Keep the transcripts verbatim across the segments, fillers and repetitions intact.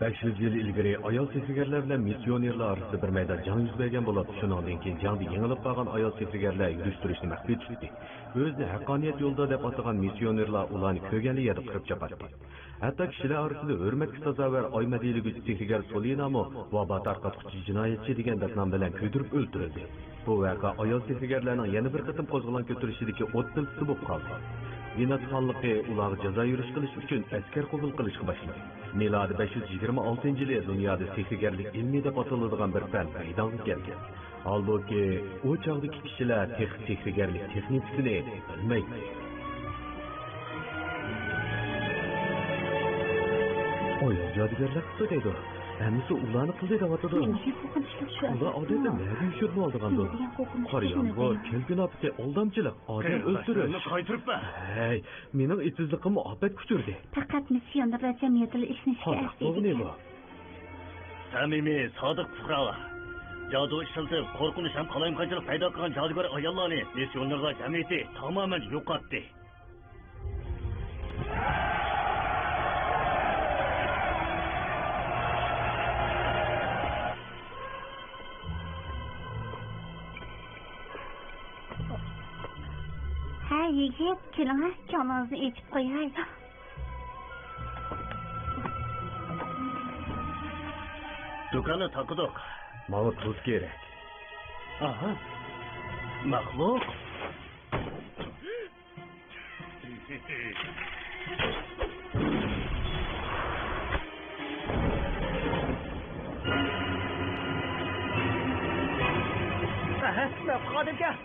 بەش يۈز يىل ئىلگىرى ئايال سېھىرگەرلەر بىلەن مىسسىيونېرلار ئارىسىدا بىر مەيدان جەڭ يۈز بەرگەن بولۇپ، شۇنىڭدىن كېيىن جەڭدە يېڭىلىپ قالغان ئايال سېھىرگەرلەر يۈرۈشتۈرۈشنى مەخپىي تۇتتى. ئۆزىنى ھەققانىيەت يولىدا دەپ ئاتىغان مىسسىيونېرلار ئۇلارنى كۆرگەنلا يەردە قىرىپ چاپاتتى. ھەتتا كىشىلەر ئارىسىدا ھۆرمەتكە سازاۋەر ئايما دېيىلگۈچى سېھىرگەر سولىنامۇ ۋابا تارقاتقۇچى جىنايەتچى دېگەندەك نام بىلەن كۆيدۈرۈپ ئۆلتۈرۈلدى. بۇ ۋەقە ئايال سېھىرگەرلەرنىڭ يەنە بىر قېتىم قوزغىلاڭ كۆتۈرۈشىدىكى ئوت پىلتىسى بولۇپ قالدى. ۋېنات خانلىقى ئۇلارغا جازا يۈرۈش قىلىش ئۈچۈن ئەسكەر قوبۇل قىلىشقا باشلىدى. مىلادىي بەش يۈز يىگىرمە ئالتىنچى يىلى دۇنيادا سېھىرگەرلىك ئىلمى دەپ ئاتىلىدىغان بىر پەن مەيدانغا كەلگەن. ھالبۇكى، ئۇ چاغدىكى كىشىلەر تېخى سېھىرگەرلىك تېخنىكىسىنى بىلمەيتتى. ئايال جادۇگەرلەر قىپتۇ دەيدۇ. ھەممىسى ئۇلارنى قىلدى دەۋاتىدۇ. نېمىشقا قورقۇنچلۇق شۇ؟ ئۇلار ئادەتتە نەگە يوشۇرۇنۇۋالىدىغاندۇ؟ نېمە دېگەن قورقۇنچلۇق قارا يامغۇر، شۇ؟ كەلكۈن ئاپىتى، ئالدامچىلىق، ئادەم ئۆلتۈرۈش. قېرىنداشلىرىمنى قايتۇرۇپمەن. ھەي، مېنىڭ ئېتىزلىقىممۇ ئاپەتكە ئۇچرىدى. پەقەت مىسسىيونېرلار جەمئىيىتىلا ئىشنى ئىشكە قانداق بولغىنى ئەسلىگەن. بۇ؟ سەمىمىي، سادىق پۇقرالار. جادۇ ئىشلىتىپ، قورقۇنچ ھەم قالايمىقانچىلىق پەيدا قىلغان جادۇگەر ئاياللارنى مىسسىيونېرلار جەمئىيىتى تامامەن يوقاتتى. ھە، يىگىت، كېلىڭە، كۆڭلىڭىزنى ئېچىپ قوياي. دۇكاننى تاقىدۇق. ماڭا تۇز كېرەك. ئاھا. مەخلۇق. ئەھە، مەخلۇق ئادەمكەن.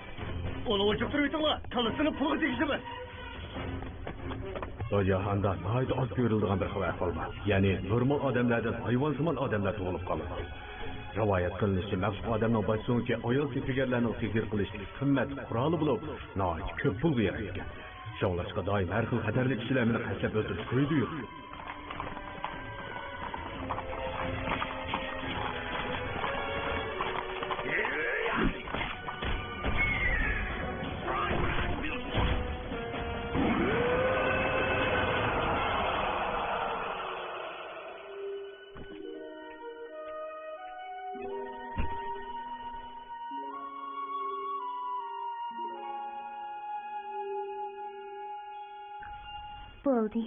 ئۇنى ئويۇقتۇرۇۋېتىڭلار، كاللىسىنى پۇلغا تېگىشىمىز. بۇ جاھاندا ناھايىتى ئاز كۆرۈلىدىغان بىر خىل ئەھۋال بار. يەنى نورمال ئادەملەردىن ھايۋانسىمان ئادەملەر تۇغۇلۇپ قالىدۇ. رىۋايەت قىلىنىشىچە، مەخلۇق ئادەمنىڭ باش سۆڭىكى ئايال سېھىرگەرلەرنىڭ سېھىر قىلىشتىكى قىممەتلىك قورالى بولۇپ، ناھايىتى كۆپ پۇلغا يەتكەن. شۇڭلاشقا دائىم ھەر خىل خەتەرلىك كىشىلەر مېنى قەستلەپ ئۆلتۈرۈشكە كۆيىدۇ. بولدى.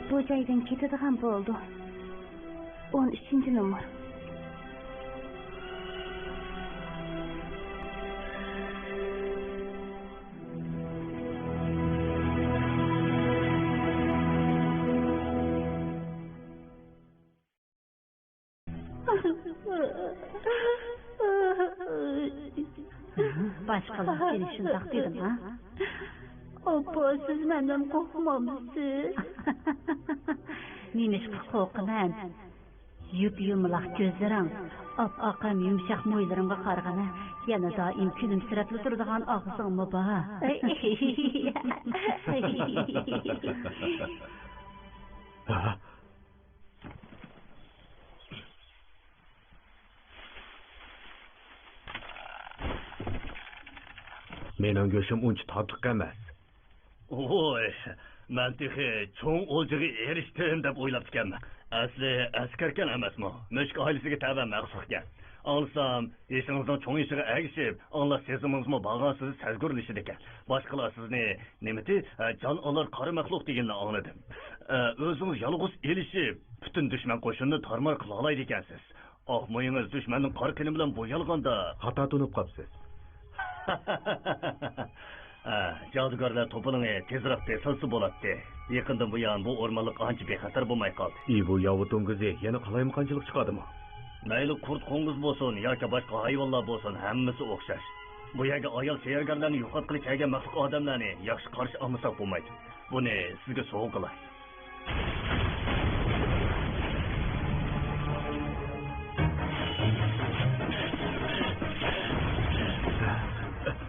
بۇ جايدىن كېتىدىغان بولدۇم. ئون ئۈچىنچى نومۇر. باشقىلار سېنى شۇنداق دېدىما؟ ئاپا، سىز مەندىن قورقمامسىز؟ نېمىشقا قورقىمەن؟ يۇپيۇمىلاق كۆزلىرىڭ، ئاپئاق ھەم يۇمشاق مويلىرىڭغا قارىغىنا، يەنە دائىم كۈلۈمسىرەپلا تۇرىدىغان ئاغزىڭمۇ بار. مېنىڭ گۆشۈم ئۇنچە تاتلىق ئەمەس. ۋوي، مەن تېخى چوڭ ئولجىغا ئېرىشتىم دەپ ئويلاپتىكەنمەن. ئەسلى ئەسكەركەن ئەمەسمۇ؟ مۈشۈك ئائىلىسىگە تەۋە مەخلۇقكەن. ئاڭلىسام، يېشىڭىزنىڭ چوڭىيىشىغا ئەگىشىپ، ئاڭلاش سېزىمىڭىزمۇ بارغانسېرى سەزگۈرلىشىدىكەن. باشقىلار سىزنى نېمىتى، ھە، جان ئالار قارا مەخلۇق دېگىنىنى ئاڭلىدىم. ئە، ئۆزىڭىز يالغۇز ئېلىشىپ، پۈتۈن دۈشمەن قوشۇنىنى تارمار قىلالايدىكەنسىز. ئاق مويىڭىز دۈشمەننىڭ قارا قېنى بىلەن بويالغاندا. خاتا تونۇپ قاپسىز. ھە، جادۇگەرلەر توپىلىڭى تېزرەك بېسىلسا بولاتتى. يېقىندىن بۇيان بۇ ئورمانلىق ئانچە بېخەتەر بولماي قالدى. ئى، بۇ ياۋا توڭگۇزى يەنە قالايمىقانچىلىق چىقاردىمۇ؟ مەيلى قۇرت قوڭغۇز بولسۇن ياكى باشقا ھايۋانلار بولسۇن، ھەممىسى ئوخشاش. بۇ يەرگە ئايال سېھىرگەرلەرنى يوقاتقىلى كەلگەن مەخلۇق ئادەملەرنى ياخشى قارشى ئالمىساق بولمايدۇ. بۇنى سىزگە سوۋغا قىلاي.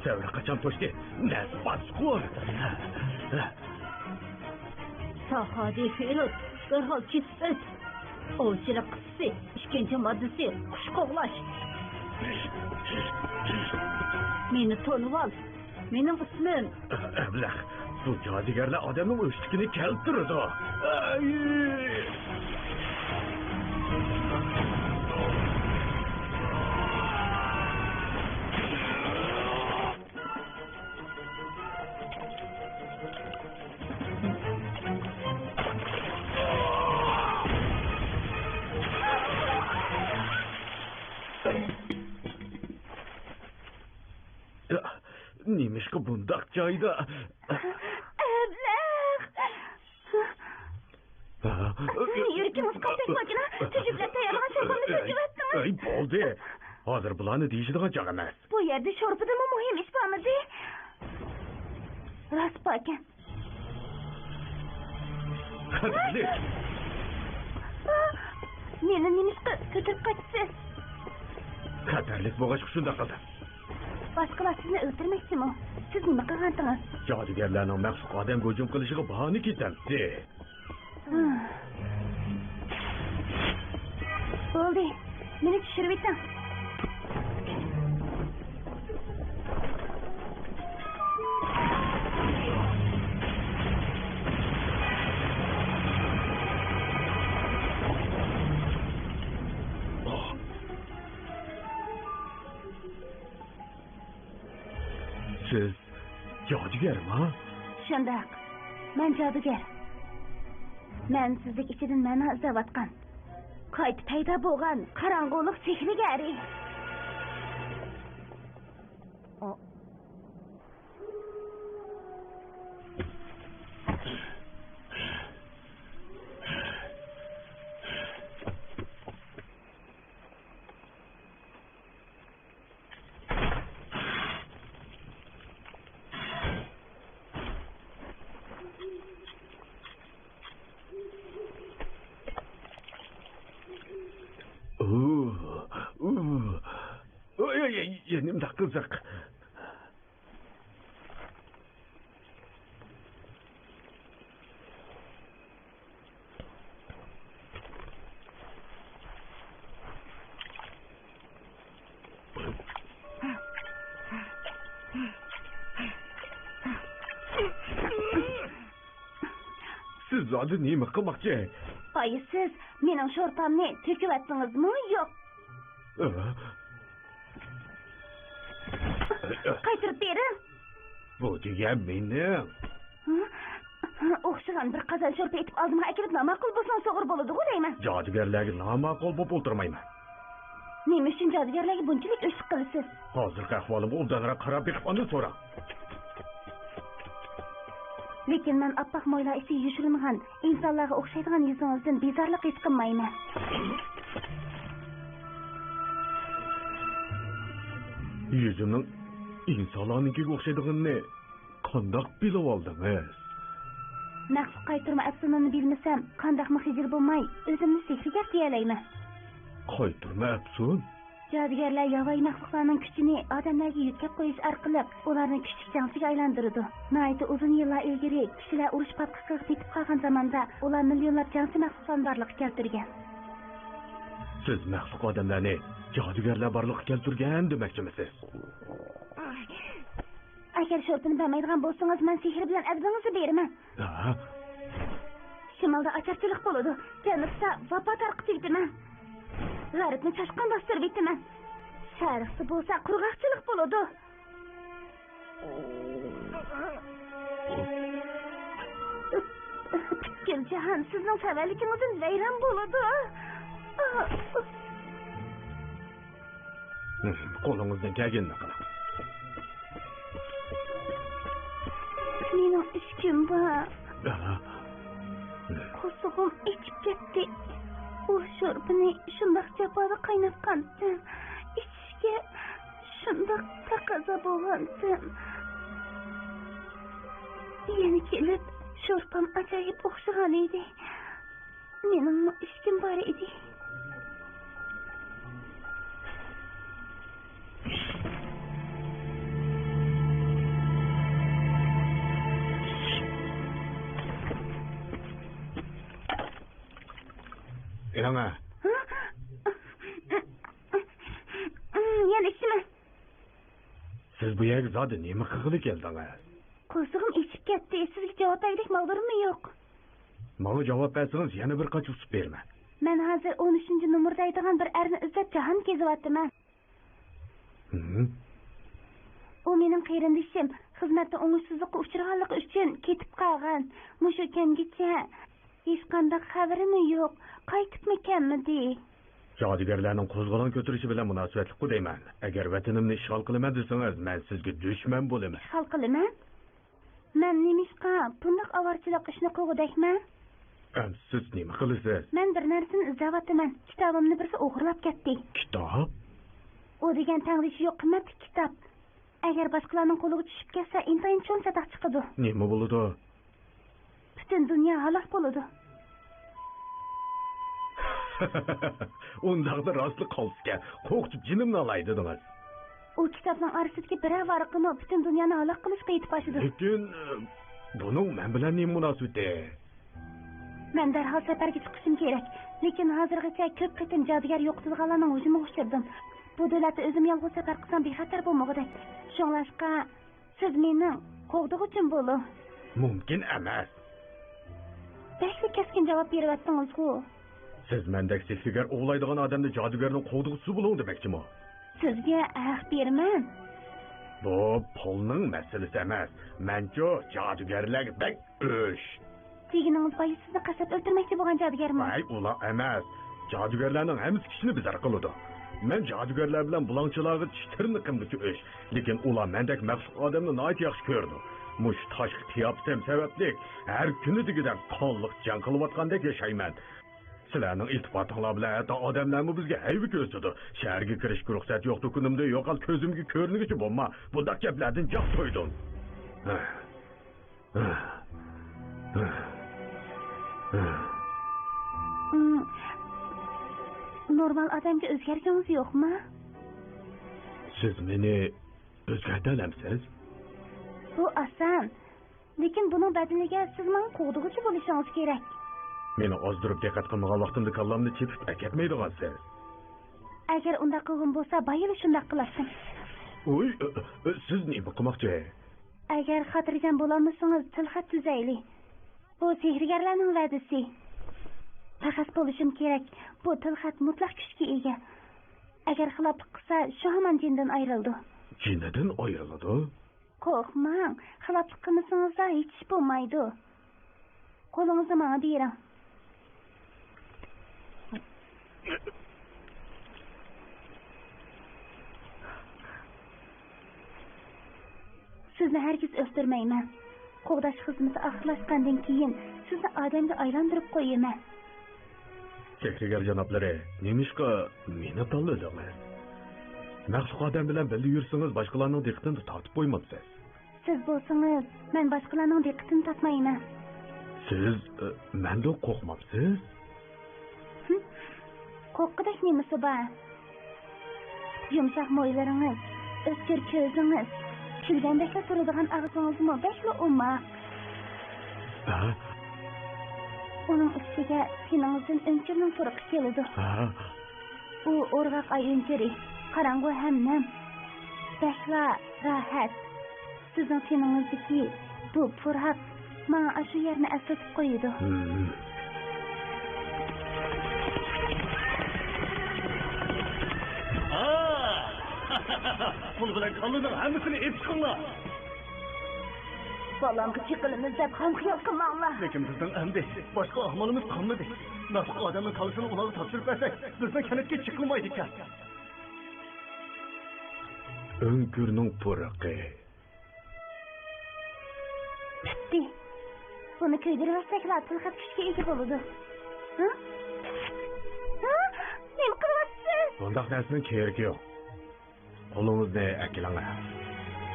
دەۋر قاچان توشتى؟ نەس باسقۇن! ساخادى فېلوت، دەرھال كېسىپ ئۆت! ئوۋچىلىق قىسسىسى، ئىككىنچى ماددىسى، قۇش قوغلاش. مېنى تونۇۋال. مېنىڭ ئىسمىم. ئەبلەخ، بۇ جادۇگەرلەر ئادەمنىڭ ئۆچلۈكىنى كەلتۈرىدۇ. ئەي! نېمىشقا بۇنداق جايدا؟ ئەبلەخ! ھە؟ يۈرىكىم ئۇسقاپ بەك ماكىنا، تۈجۈكلەپ تەييارلىغان شورپامنى تۆكۈۋەتتىڭىز. ئەي، بولدى. ھازىر بۇلارنى دېيىشىدىغان چاغ ئەمەس. بۇ يەردە شورپىدىنمۇ مۇھىم ئىش بارمىدى؟ راست باركەن. خەتەرلىك! مېنى نېمىشقا كۆتۈرۈپ قاچىسىز؟ خەتەرلىك بولغاچقا شۇنداق قىلدىم. باشقىلار سىزنى ئۆلتۈرمەكچىمۇ؟ سىز نېمە قىلغانتىڭىز؟ جادۇگەرلەرنىڭ مەخلۇق ئادەمگە ھۇجۇم قىلىشىغا باھانە كېتەمتى؟ بولدى، مېنى چۈشۈرۈۋېتىڭ. سىز جادۇگەرما؟ شۇنداق، مەن جادۇگەر. مەن سىزدەك ئىچىدىن مەنا ئىزدەۋاتقان، قايتا پەيدا بولغان قاراڭغۇلۇق سېھىرگەرى. ئۇ، ئۇ. ئۆي، ئۆي، ئۆي، نېمانداق قىزىق. سىز زادى نېمە قىلماقچى؟ ئاي، سىز مېنىڭ شورپامنى تۆكۈۋەتتىڭىزمۇ؟ يوق. ئە؟ قايتۇرۇپ بېرىڭ. بۇ دېگەن مېنىڭ. ھە؟ ئوخشىغان بىر قازان شورپا ئېتىپ ئالدىمغا ئەكېلىپ ناماقۇل بولسىڭىز توغرا بولىدىغۇ دەيمەن. جادۇگەرلەرگە ناماقۇل بولۇپ ئولتۇرمايمەن. نېمە ئۈچۈن جادۇگەرلەرگە بۇنچىلىك ئۆچلۈك قىلىسىز؟ ھازىرقى ئەھۋالىمغا ئوبدانراق قاراپ بېقىپ ئاندىن سوراڭ. لېكىن مەن ئاپئاق مويلار ئىچىگە يوشۇرۇنغان ئىنسانلارغا ئوخشايدىغان يۈزىڭىزدىن بىزارلىق ھېس قىلمايمەن. يۈزۈمنىڭ ئىنسانلارنىڭكىگە ئوخشايدىغىنىنى قانداق بىلىۋالدىڭىز؟ مەخلۇق قايتۇرما ئەپسۇنىنى بىلمىسەم، قانداقمۇ خىجىل بولماي، ئۆزۈمنى سېھىرگەر دېيەلەيمەن. قايتۇرما ئەپسۇن؟ جادۇگەرلەر ياۋايى مەخلۇقلارنىڭ كۈچىنى ئادەملەرگە يۆتكەپ قويۇش ئارقىلىق ئۇلارنى كۈچلۈك جەڭچىگە ئايلاندۇرىدۇ. ناھايىتى ئۇزۇن يىللار ئىلگىرى كىشىلەر ئۇرۇش پاتقىقىغا پېتىپ قالغان زاماندا ئۇلار مىليونلاپ جەڭچى مەخلۇقلارنى بارلىققا كەلتۈرگەن. سىز مەخلۇق ئادەملەرنى جادۇگەرلەر بارلىققا كەلتۈرگەن دېمەكچىمىسىز؟ ئەگەر شورپىنى بەرمەيدىغان بولسىڭىز، مەن سېھىر بىلەن ئەبدىڭىزنى بېرىمەن. ھە؟ شىمالدا ئاچارچىلىق بولىدۇ، جەنۇبتا ۋاپا تارقىتىۋېتىمەن. غەربنى چاشقان باستۇرۇۋېتىمەن. شەرقتە بولسا قۇرغاقچىلىق بولىدۇ. پۈتكۈل جاھان سىزنىڭ سەۋەنلىكىڭىزدىن ۋەيران بولىدۇ. قولىڭىزدىن كەلگىنىنى قىلىڭ. مېنىڭ ئىچكۈم بار. قورسىقىم ئېچىپ كەتتى. ئۇ شورپىنى شۇنداق جاپادا قايناتقانتىم. ئىچىشكە شۇنداق تەقەززا بولغانتىم. يەنە كېلىپ شورپام ئاجايىپ ئوخشىغان ئىدى. مېنىڭمۇ ئىچكۈم بار ئىدى. ئېلىڭە. ھە؟ يەنە ئىچىمەن. سىز بۇ يەرگە زادى نېمە قىلغىلى كەلدىڭىز؟ قورسىقىم ئېچىپ كەتتى. سىزگە جاۋاب بەرگۈدەك مالدۇرۇممۇ يوق. ماڭا جاۋاب بەرسىڭىز، يەنە بىر قاچا ئۇسۇپ بېرىمەن. مەن ھازىر ئون ئۈچىنچى نومۇردا ئىدىغان بىر ئەرنى ئىزدەپ جاھان كېزىۋاتىمەن. ھىم؟ ئۇ مېنىڭ قېرىندىشىم. خىزمەتتە ئوڭۇشسىزلىققا ئۇچرىغانلىقى ئۈچۈن كېتىپ قالغان. مۇشۇ كەمگىچە ھېچقانداق خەۋىرىمۇ يوق. قايتىپمۇ كەلمىدى. جادۇگەرلەرنىڭ قوزغىلاڭ كۆتۈرۈشى بىلەن مۇناسىۋەتلىكقۇ دەيمەن. ئەگەر ۋەتىنىمنى ئىشغال قىلىمەن دېسىڭىز، مەن سىزگە دۈشمەن بولىمەن. ئىشغال قىلىمەن؟ مەن نېمىشقا بۇنداق ئاۋارىچىلىق ئىشنى قىلغۇدەكمەن؟ ئەمدى سىز نېمە قىلىسىز؟ مەن بىر نەرسىنى ئىزدەۋاتىمەن. كىتابىمنى بىرسى ئوغرىلاپ كەتتى. كىتاب؟ ئۇ دېگەن تەڭدىشى يوق قىممەتلىك كىتاب. ئەگەر باشقىلارنىڭ قولىغا چۈشۈپ كەتسە، ئىنتايىن چوڭ چاتاق چىقىدۇ. نېمە بولىدۇ؟ پۈتۈن دۇنيا ھالاك بولىدۇ. ئۇنداقتا راستلا قالسىكەن، قورقۇپ جېنىمنى ئالاي دېدىڭىز. ئۇ كىتابنىڭ ئارىسىدىكى بىرەر ۋارىقىمۇ پۈتۈن دۇنيانى ھالاك قىلىشقا يېتىپ ئاشىدۇ. لېكىن، ئە، بۇنىڭ مەن بىلەن نېمە مۇناسىۋىتى؟ مەن دەرھال سەپەرگە چىقىشىم كېرەك. لېكىن ھازىرغىچە كۆپ قېتىم جادۇگەر يوقىتىلغانلارنىڭ ھۇجۇمىغا ئۇچرىدىم. بۇ دۆلەتتە ئۆزۈم يالغۇز سەپەر قىلسام بىخەتەر بولمىغۇدەك. شۇڭلاشقا، سىز مېنىڭ قوغدىغۇچىم بولۇڭ. مۇمكىن ئەمەس. بەكلا كەسكىن جاۋاب بېرىۋەتتىڭىزغۇ. سىز مەندەك سېھىرگەر ئوۋلايدىغان ئادەمنى جادۇگەرنىڭ قوغدىغۇچىسى بولۇڭ دېمەكچىمۇ؟ سىزگە ھەق بېرىمەن. بۇ پۇلنىڭ مەسىلىسى ئەمەس. مەنچۇ جادۇگەرلەرگە بەك ئۆچ. دېگىنىڭىز بايا سىزنى قەستلەپ ئۆلتۈرمەكچى بولغان جادۇگەرمۇ؟ ھەي، ئۇلار ئەمەس. جادۇگەرلەرنىڭ ھەممىسى كىشىنى بىزار قىلىدۇ. مەن جادۇگەرلەر بىلەن بۇلاڭچىلارغا چىش تىرنىقىمدىكى ئۆچ. لېكىن ئۇلار مەندەك مەخلۇق ئادەمنى ناھايىتى ياخشى كۆرىدۇ. مۇشۇ تاشقى قىياپىتىم سەۋەبلىك ھەر كۈنى دېگۈدەك قانلىق جەڭ قىلىۋاتقاندەك ياشايمەن. سىلەرنىڭ ئىلتىپاتىڭلار بىلەن ھەتتا ئادەملەرمۇ بىزگە ھەيۋە كۆرسىتىدۇ. شەھەرگە كىرىشكە رۇخسەت يوق دۇكىنىمدا، يوقال كۆزۈمگە كۆرۈنگۈچى بولما. بۇنداق گەپلەردىن جىق تويدۇم. ئىم، نورمال ئادەمگە ئۆزگەرگىڭىز يوقما؟ سىز مېنى ئۆزگەرتەلەمسىز؟ بۇ ئاسان. لېكىن بۇنىڭ بەدىلىگە سىز ماڭا قوغدىغۇچى بولۇشىڭىز كېرەك. مېنى ئازدۇرۇپ دىققەت قىلمىغان ۋاقتىمدا كاللامنى چېپىپ ئەكەتمەيدىغانسىز. ئەگەر ئۇنداق قىلغۇم بولسا، بايىلا شۇنداق قىلاتتىم. ئۇي، سىز نېمە قىلماقچى؟ ئەگەر خاتىرجەم بولالمىسىڭىز، تىلخەت تۈزەيلى. بۇ سېھىرگەرلەرنىڭ ۋەدىسى. پەخەس بولۇشۇم كېرەك، بۇ تىلخەت مۇتلەق كۈچكە ئىگە. ئەگەر خىلاپلىق قىلسا، شۇ ھامان جېنىدىن ئايرىلىدۇ. جېنىدىن ئايرىلىدۇ؟ قورقماڭ، خىلاپلىق قىلمىسىڭىزلا ھېچ ئىش بولمايدۇ. قولىڭىزنى ماڭا بېرىڭ. سىزنى ھەرگىز ئۆلتۈرمەيمەن. قوغداش خىزمىتى ئاخىرلاشقاندىن كېيىن سىزنى ئادەمگە ئايلاندۇرۇپ قويىمەن. سېھىرگەر جانابلىرى، نېمىشقا مېنى تاللىدىڭىز؟ مەخلۇق ئادەم بىلەن بىللە يۈرسىڭىز، باشقىلارنىڭ دىققىتىنى تارتىپ قويمامسىز. سىز بولسىڭىز، مەن باشقىلارنىڭ دىققىتىنى تارتمايمەن. سىز، ئە، مەندىن قورقمامسىز؟ ھىم، قورققۇدەك نېمىسى بار؟ يۇمشاق مويلىرىڭىز، ئۆتكۈر كۆزىڭىز، كۈلگەندەكلا تۇرىدىغان ئاغزىڭىزمۇ بەكلا ئوماق. ھە؟ ئۇنىڭ ئۈستىگە تېنىڭىزدىن ئۆڭكۈرنىڭ پۇرىقى كېلىدۇ. ھە؟ ئۇ ئورغاق ئاي ئۆڭكۈرى، قاراڭغۇ ھەم نەم. بەكلا راھەت. سىزنىڭ تېنىڭىزدىكى بۇ پۇراق ماڭا ئاشۇ يەرنى ئەسلىتىپ قويىدۇ. ھىم. پۇل بىلەن كاللىنىڭ ھەممىسىنى ئېلىپ چىقىڭلار. بالامغا چېقىلىمىز دەپ غەم خىيال قىلماڭلار. لېكىن بىزنىڭ ئەمدى باشقا ئامالىمىز قالمىدى. ناتۇق ئادەمنىڭ كاللىسىنى ئۇلارغا تاپشۇرۇپ بەرسەك، بىزنىڭ كەنتكە چېقىلمايدىكەن. ئۆڭكۈرنىڭ پۇرىقى. پۈتتى. بۇنى كۆيدۈرۈۋەتسەكلا تىلخەت كۈچكە ئىگە بولىدۇ. ھە؟ ھە؟ نېمە قىلىۋاتىسىز؟ بۇنداق نەرسىنىڭ كېرىكى يوق. قولىڭىزنى ئەكېلىڭ. ھە؟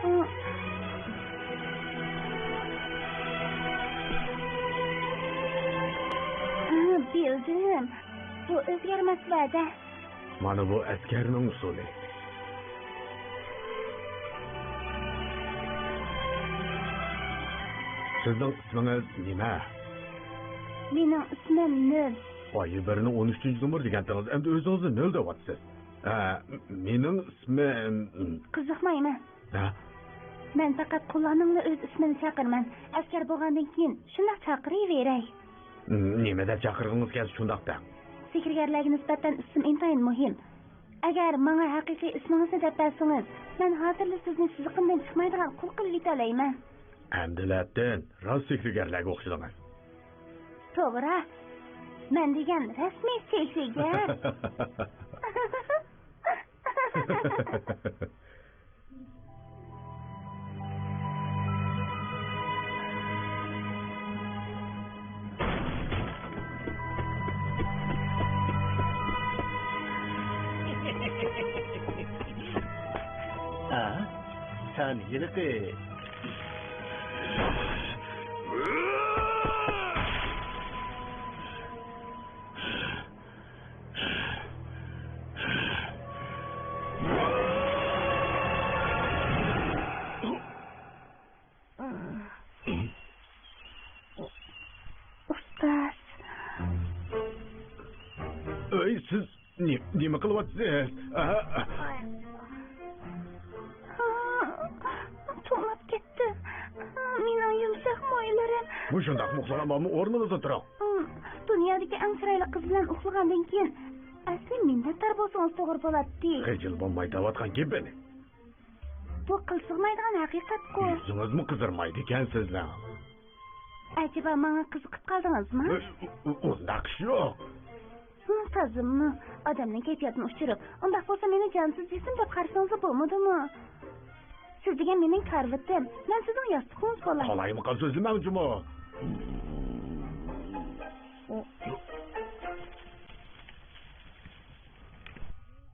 ھە، بىلدىم. بۇ ئۆزگەرمەس ۋەدە. مانا بۇ ئەسكەرنىڭ ئۇسۇلى. سىزنىڭ ئىسمىڭىز نېمە؟ مېنىڭ ئىسمىم نۆل. ئايى بىرنى ئون ئۈچىنچى نومۇر دېگەنتىڭىز، ئەمدى ئۆزىڭىزنى نۆل دەۋاتىسىز. ھە، مېنىڭ ئىسمىم. قىزىقمايمەن. ھە؟ مەن پەقەت قۇللارنىڭلا ئۆز ئىسمىنى چاقىرىمەن. ئەسكەر بولغاندىن كېيىن شۇنداق چاقىرىۋېرەي. نېمە دەپ چاقىرغىڭىز كەلسە، شۇنداق دەڭ. سېھىرگەرلەرگە نىسبەتەن ئىسىم ئىنتايىن مۇھىم. ئەگەر ماڭا ھەقىقىي ئىسمىڭىزنى دەپ بەرسىڭىز، مەن ھازىرلا سىزنى سىزىقىمدىن چىقمايدىغان قۇل قىلىۋېتەلەيمەن. ئەمدىلەتتىن راست سېھىرگەرلەرگە ئوخشىدىڭىز. توغرا، مەن دېگەن رەسمىي سېھىرگەر. ھە؟ سەن ھېلىقى. ئۇستاز. ئەي، سىز نېمە، نېمە قىلىۋاتىسىز؟ ھە؟ توڭلاپ كەتتىم. مېنىڭ يۇمشاق مويلىرىم. مۇشۇنداق مۇخلىغان بالىمۇ ئورنىڭىزدا تۇرۇڭ. دۇنيادىكى ئەڭ چىرايلىق قىز بىلەن ئۇخلىغاندىن كېيىن ئەسلى مىننەتدار بولسىڭىز توغرا بولاتتى. خىجىل بولماي دەۋاتقان گېپىنى. بۇ قىل سىغمايدىغان ھەقىقەتقۇ. يۈزىڭىزمۇ قىزىرمايدىكەن سىزنىڭ. ئەجەبا ماڭا قىزىقىپ قالدىڭىزمۇ؟ ئۇ-، ئۇ-، ئۇنداق ئىش يوق. ھىم، تازىمۇ؟ ئادەمنىڭ كەيپىياتىنى ئۇچۇرۇپ، ئۇنداق بولسا مېنى جانسىز جىسىم دەپ قارىسىڭىزلا بولمىدىمۇ؟ سىز دېگەن مېنىڭ كارىۋىتىم، مەن سىزنىڭ ياستۇقىڭىز بولاي. قالايمىقان سۆزلىمەڭ جۇمۇ.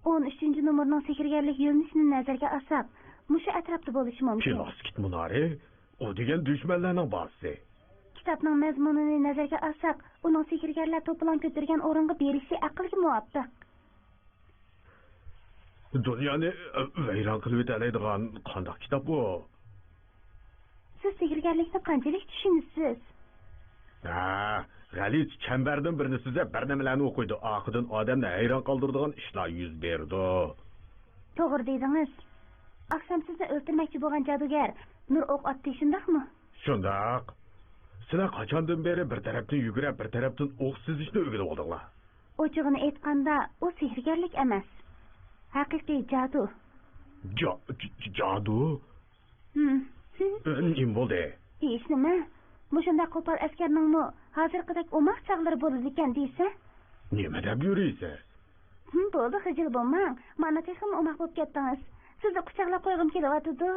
ئون ئۈچىنچى نومۇرنىڭ سېھىرگەرلىك يۆنىلىشىنى نەزەرگە ئالساق، مۇشۇ ئەتراپتا بولۇشى مۇمكىن. پىلاستىك مۇنارى، ئۇ دېگەن دۈشمەنلەرنىڭ بازىسى. كىتابنىڭ مەزمۇنىنى نەزەرگە ئالساق، ئۇنىڭ سېھىرگەرلەر توپىلاڭ كۆتۈرگەن ئورۇنغا بېرىشى ئەقىلگە مۇۋاپىق. دۇنيانى، ئە، ۋەيران قىلىۋېتەلەيدىغان قانداق كىتاب بۇ؟ سىز سېھىرگەرلىكنى قانچىلىك چۈشىنىسىز؟ ھە، غەلىتە چەمبەردىن بىرنى سىزىپ، بىر نېمىلەرنى ئوقۇيدۇ، ئارقىدىن ئادەمنى ھەيران قالدۇرىدىغان ئىشلار يۈز بېرىدۇ. توغرا دېدىڭىز. ئاخشام سىزنى ئۆلتۈرمەكچى بولغان جادۇگەر نۇر ئوق ئاتتى، شۇنداقمۇ؟ شۇنداق. سىلەر قاچاندىن بېرى بىر تەرەپتىن يۈگۈرۈپ، بىر تەرەپتىن ئوق سىزىشنى ئۆگىنىۋالدىڭلار؟ ئوچۇقىنى ئېيتقاندا، ئۇ سېھىرگەرلىك ئەمەس. ھەقىقىي جادۇ. جا-، ج-، ج-، جادۇ؟ ھىم. ئە، نېمە بولدى؟ ھېچنېمە. مۇشۇنداق قوپال ئەسكەرنىڭمۇ ھازىرقىدەك ئوماق چاغلىرى بولىدىكەن دېسە. نېمە دەپ يۈرىسىز؟ ھىم، بولدى، خىجىل بولماڭ. مانا تېخىمۇ ئوماق بولۇپ كەتتىڭىز. سىزنى قۇچاقلاپ قويغۇم كېلىۋاتىدۇ.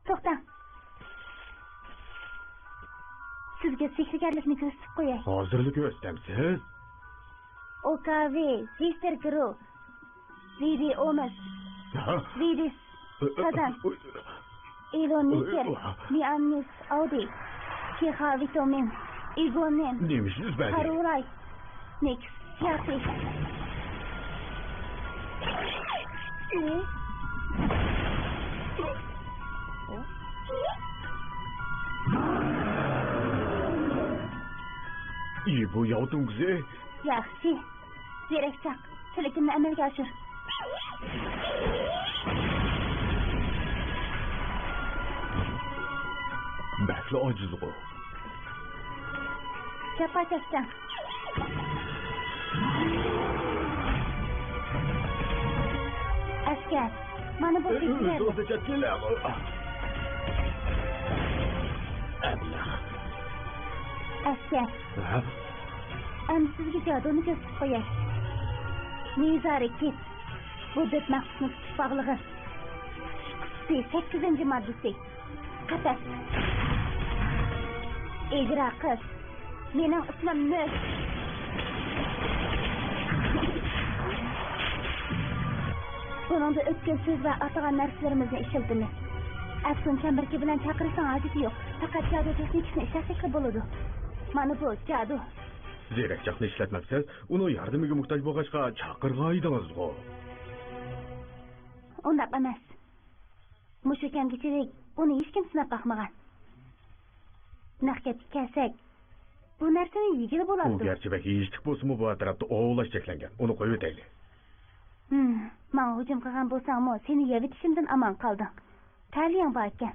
توختاڭ. سىزگە سېھىرگەرلىكنى كۆرسىتىپ قوياي. ھازىرلا كۆرسىتەمسىز؟ ئوكاۋى، زىستېرگرو، زىدى ئومىس، ھە؟ زىدىس، سازان، ئىلون نىكېر، مىئاننىس ئاۋدى، كېخا ۋىتومىن، ئىگونىن، نېمە ئىشىڭىز بار؟ قارۇراي، نېكىس، ياخشى. ئى، بۇ ياۋتۇڭ قىزى. ياخشى. زېرەكچاق، تىلىكىمنى ئەمەلگە ئاشۇر. بەكلا ئاجىزغۇ. جاپا چەكتىڭ. ئەسكەر، مانا بۇ سېھىرگەر. ئەسكەر. ھە؟ ئەمدى سىزگە جادۇنى كۆرسىتىپ قوياي. نېزارى كېت. بۇ دۆت مەخلۇقنى تۇتۇپ باغلىغىن. قۇتىسى، سەككىزىنچى ماددىسى. قەپەس. ئىجرا قىل. مېنىڭ ئىسمىم نۇر. بۇنىڭدا ئۆتكەن سۆز ۋە ئاتىغان نەرسىلىرىمىزنى ئىشلىتىمىز. ئەپسۇن چەمبىرىكى بىلەن چاقىرىشنىڭ ھاجىتى يوق. پەقەت جادۇ تېخنىكىسىنى ئىشلەتسەكلا بولىدۇ. مانا بۇ جادۇ. زېرەكچاقنى ئىشلەتمەپسىز، ئۇنىڭ ياردىمىگە موھتاج بولغاچقا چاقىرغان ئىدىڭىزغۇ. ئۇنداق ئەمەس. مۇشۇ كەمگىچىلىك ئۇنى ھېچكىم سىناپ باقمىغان. نەق گەپكە كەلسەك، بۇ نەرسىنى يېگىلى بولامدۇ؟ ئۇ گەرچە بەك يېيىشلىك بولسىمۇ، بۇ ئەتراپتا ئوۋلاش چەكلەنگەن. ئۇنى قويۇۋېتەيلى. ھىم، ماڭا ھۇجۇم قىلغان بولساڭمۇ، سېنى يەۋېتىشىمدىن ئامان قالدىڭ. تەلىيىڭ بار ئىكەن.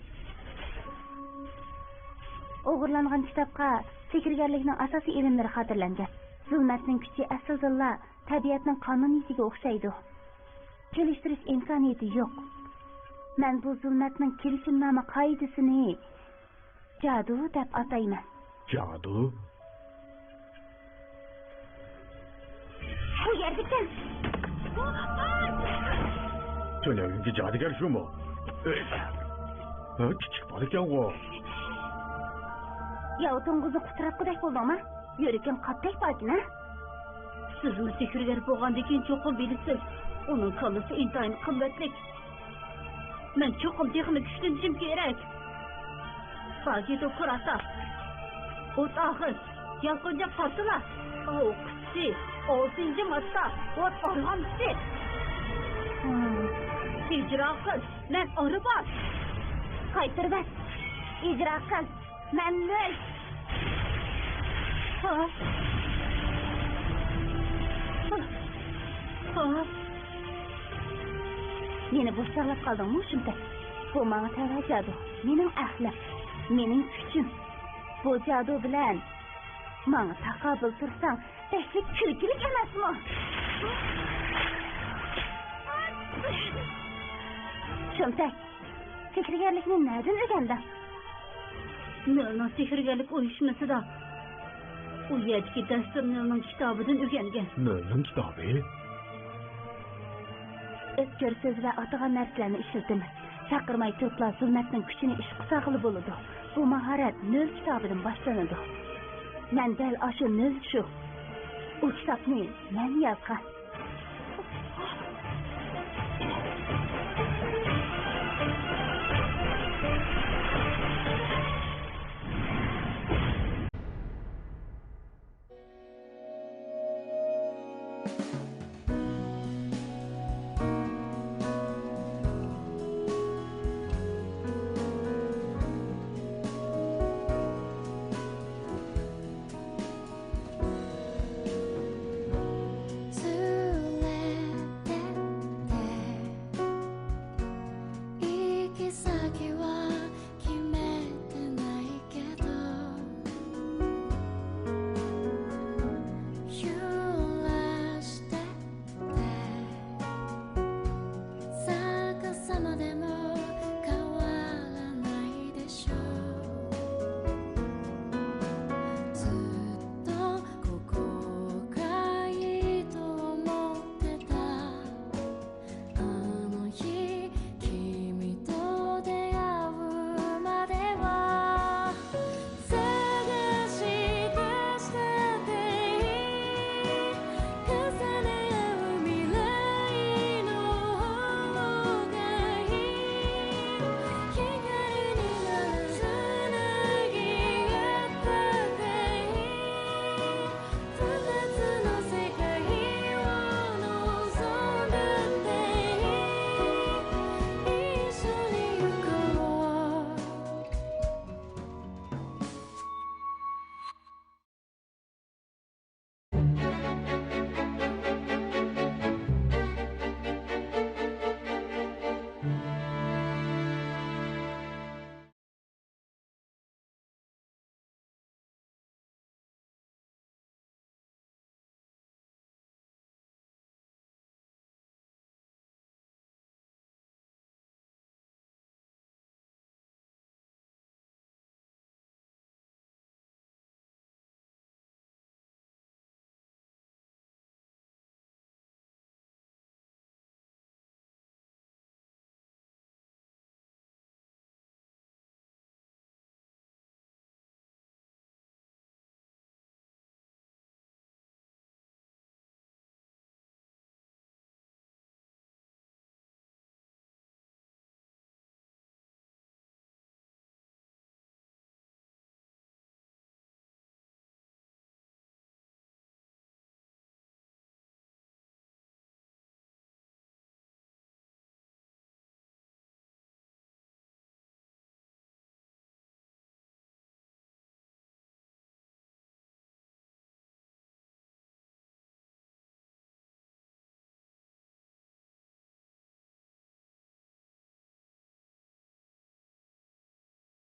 ئوغرىلانغان كىتابقا سېھىرگەرلىكنىڭ ئاساسىي ئىلىملىرى خاتىرىلەنگەن. زۇلمەتنىڭ كۈچى ئەسلىدىنلا تەبىئەتنىڭ قانۇنىيىتىگە ئوخشايدۇ. چېلىشتۇرۇش ئىمكانىيىتى يوق. مەن بۇ زۇلمەتنىڭ كېلىشىمنامە قائىدىسىنى جادۇ دەپ ئاتايمەن. جادۇ؟ بۇ يەردىكەن. تۈنۈگۈنكى جادۇگەر شۇمۇ؟ ئۆي. ھە، كىچىك بالىكەنغۇ. ياۋا توڭگۇزنى قۇتراتقۇدەك بولدۇڭما؟ يۈرىكىڭ قاپتەك باركىن، ھە؟ سىزمۇ سېھىرگەر بولغاندىن كېيىن چوقۇم بىلىسىز، ئۇنىڭ كاللىسى ئىنتايىن قىممەتلىك. مەن چوقۇم تېخىمۇ كۈچلىنىشىم كېرەك. باگېتو كۇراتا، ئوت ئاغىز، يالقۇنجاق پارتلا، ئوقۇتقۇچى، ئالتىنچى ماددا، ئوت ئارغامچىسى. ئىجرا قىل، مەن ئارا بار. قايتۇرۇۋەت، ئىجرا قىل. مەن نۆل. ھا؟ ھا؟ مېنى بوش چاغلاپ قالدىڭمۇ شۇمتەك؟ بۇ ماڭا تەۋە جادۇ. مېنىڭ ئەقلىم. مېنىڭ كۈچۈم. بۇ جادۇ بىلەن ماڭا تاقابىل تۇرساڭ، بەكلا كۈلكىلىك ئەمەسمۇ؟ شۇمتەك. سېھىرگەرلىكنى نەدىن ئۆگەندىڭ؟ نۆلنىڭ سېھىرگەرلىك ئۇيۇشمىسىدا. ئۇ يەردىكى دەستۇر نۆلنىڭ كىتابىدىن ئۆگەنگەن. نۆلنىڭ كىتابى؟ ئۆتكۈر سۆز ۋە ئاتىغان نەرسىلەرنى ئىشلىتىمىز. چاقىرماي تۇرۇپلا زۇلمەتنىڭ كۈچىنى ئىشقا سالغىلى بولىدۇ. بۇ ماھارەت نۆل كىتابىدىن باشلىنىدۇ. مەن دەل ئاشۇ نۆل شۇ. ئۇ كىتابنى مەن يازغان.